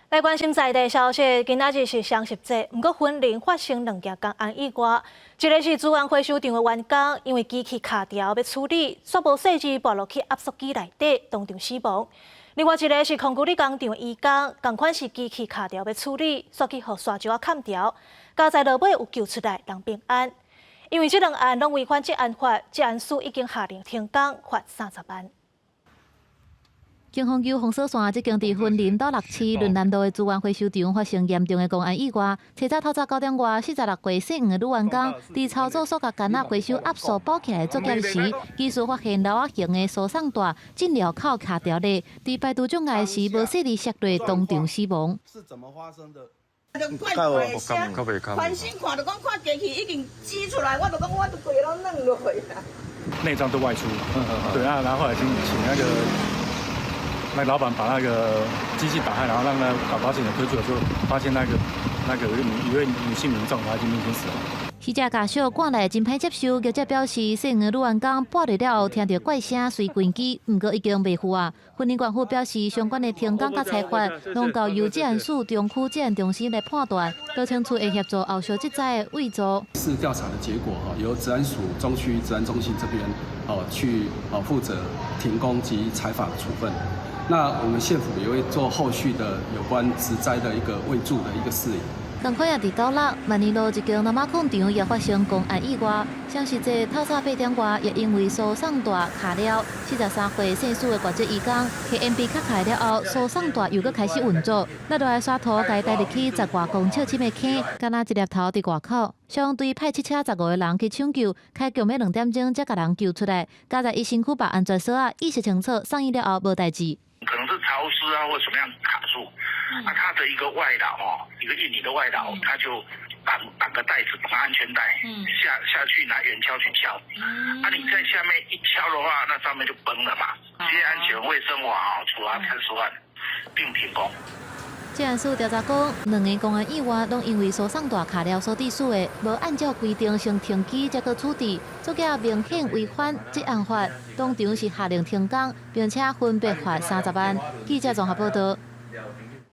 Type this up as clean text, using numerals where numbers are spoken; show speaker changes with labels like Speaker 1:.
Speaker 1: 來關心在地消息，今仔日是雙十節，毋過雲林發生兩件工安意外，一个是資源回收場的員工，因為機器卡條欲處理，煞無細緻跋落去壓縮機內底，當場死亡。另外一个是空龜工廠的移工，仝款是機器卡條欲處理，煞去予沙石仔崁著，佳哉落尾有救出來，人平安。因為這兩案攏違反職安法，職安署已經下令停工，罰30萬。
Speaker 2: 警方救封鎖線這間佇雲林斗六市崙南路的資源回收場發生嚴重的工安意外。清早透早9點外，46歲姓黃的女員工，佇操作塑膠桿仔回收壓縮包起來作業時，技師發現簍仔型的輸送帶進料口卡著咧，佇排除障礙時無細膩摔落，當場死亡。
Speaker 3: 是怎麼發生的？
Speaker 4: 就怪怪的聲，翻身看就講看機器已經擠出來，我就講我都規個攏軟落去啦。
Speaker 5: 內臟都外出，對啊，然後後來請那個。那老闆把那個機器打開，然後讓那把保險的推出來之後，發現那個一位女性民眾，她已經死了。
Speaker 2: 死者家屬趕來真歹接受，業者表示，姓黃的女員工跋落了後，聽著怪聲，隨關機，毋過已經袂赴啊。雲林縣府表示，相關的停工佮裁罰，攏交由職安署中區職安中心來判斷，勞青處會協助後續職災的慰助。
Speaker 6: 是調查的結果哈，由職安署中區職安中心這邊哦去哦負責停工及裁罰的處分。那我們縣府也會做後續的有關職災的一個慰助的一個事宜。
Speaker 2: 仝款也佇斗六萬年路一間老馬礦場也發生工安意外，雙十節透早8點外，也因為輸送帶卡了，43歲姓蘇的外籍移工，去 M B 卡開了後，輸送帶又閣開始運作，落來沙土共帶入去10外公尺深的坑，敢若一粒頭佇外口。消防隊派七車15個人去搶救，開強欲2點鐘才共人救出來。佳哉伊身軀綁安全索仔，意識清楚，送醫了後無代誌。
Speaker 7: 可能是潮濕啊，或什麼樣卡住，啊，他的一個外勞哦，一個印尼的外勞，他就綁個帶子，綁安全帶，下去拿圓鍬去敲，啊，你在下面一敲的話，那上面就崩了嘛。職業安全衛生法啊，處罰30萬，並停工。
Speaker 2: 職安署調查講，兩个工安意外攏因為輸送帶卡了所致死的，無按照規定先停機才閣處置，作業明顯違反職安法，當場是下令停工，並且分別罰30萬。記者綜合報道。